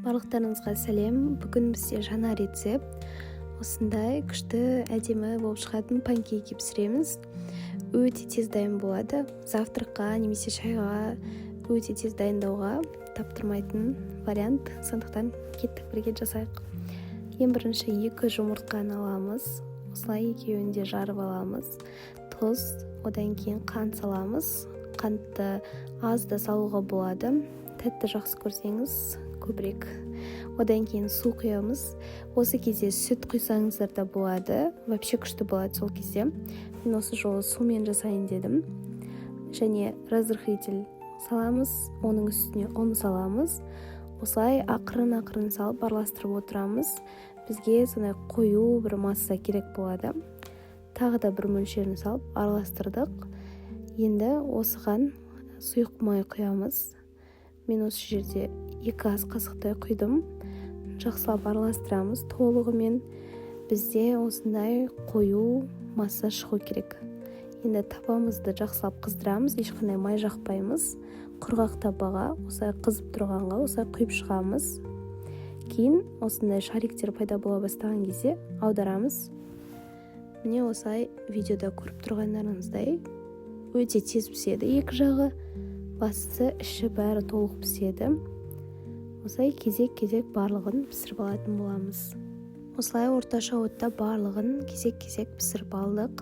Барлықтарыңызға сәлем! Бүгін бізде жаңа рецепт: осындай күшті, әдемі болып шығатын панкейки пісіреміз. Өте тез дайын болады, завтракқа немесе шайға өте тез дайындауға таптырмайтын вариант. Сондықтан кеттік, бірге жасайық. Ең бірінші екі жұмыртқаны аламыз, осылай екеуін де жарып аламыз. Тұз, одан кейін қант саламыз. Қантты аз да салуға болады, тәтті жақсы көрсеңіз, көбірек. Одан кейін су құямыз. Осы кезде сүт құйсаңыздар да болады, вообще күшті болады сол кезде. Мен осы жолы сумен жасайын дедім. Және разрыхлитель саламыз, оның үстіне ұн саламыз. Осылай ақырын ақырын салып, араластырып отырамыз. Бізге сондай қою бір масса керек болады. Тағы да бір мөлшерін салып, араластырдық. Енді осыған сұйық май құямыз. Мен осы жерде 2 ас қасықтай құйдым. Жақсылап араластырамыз толығымен. Бізде осындай қою масса шығу керек. Енді табамызды жақсылап қыздырамыз, ешқандай май жақпаймыз. Құрғақ табаға, осылай қызып тұрғанға, осылай құйып шығамыз. Кейін осындай шариктер пайда бола бастаған кезде аударамыз. Міне, осылай, видеода көріп тұрғандарыңыздай, өте тез піседі екі жағы. Бастысы, іші бәрі толық піседі. Осылай кезек кезек барлығын пісіріп алатын боламыз. Осылай орташа отта барлығын кезек кезек пісіріп алдық.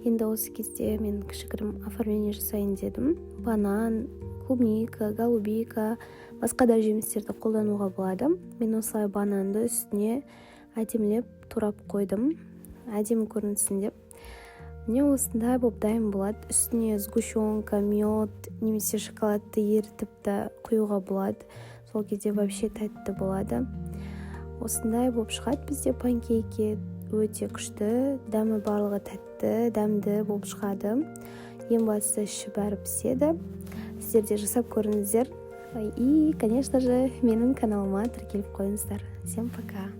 Енді осы кезде мен кішігірім оформление жасайын дедім. Банан, клубника, голубика, басқа да жемістерді қолдануға болады. Мен осылай бананды үстіне әдемілеп турап қойдым, әдемі көрінсін деп. Міне, осындай болып дайын болады. Үстіне сгущенка, мед немесе шоколадты ерітіп та құюға болады, сол кезде вообще тәтті болады. Осындай болып шығады бізде панкейки. Өте күшті, дәмі барлығы тәтті, дәмді болып шығады. Ең бастысы, іші бәрі піседі. Сіздер де жасап көріңіздер и, конечно же, менің каналыма тіркеліп қойыңыздар. Всем пока!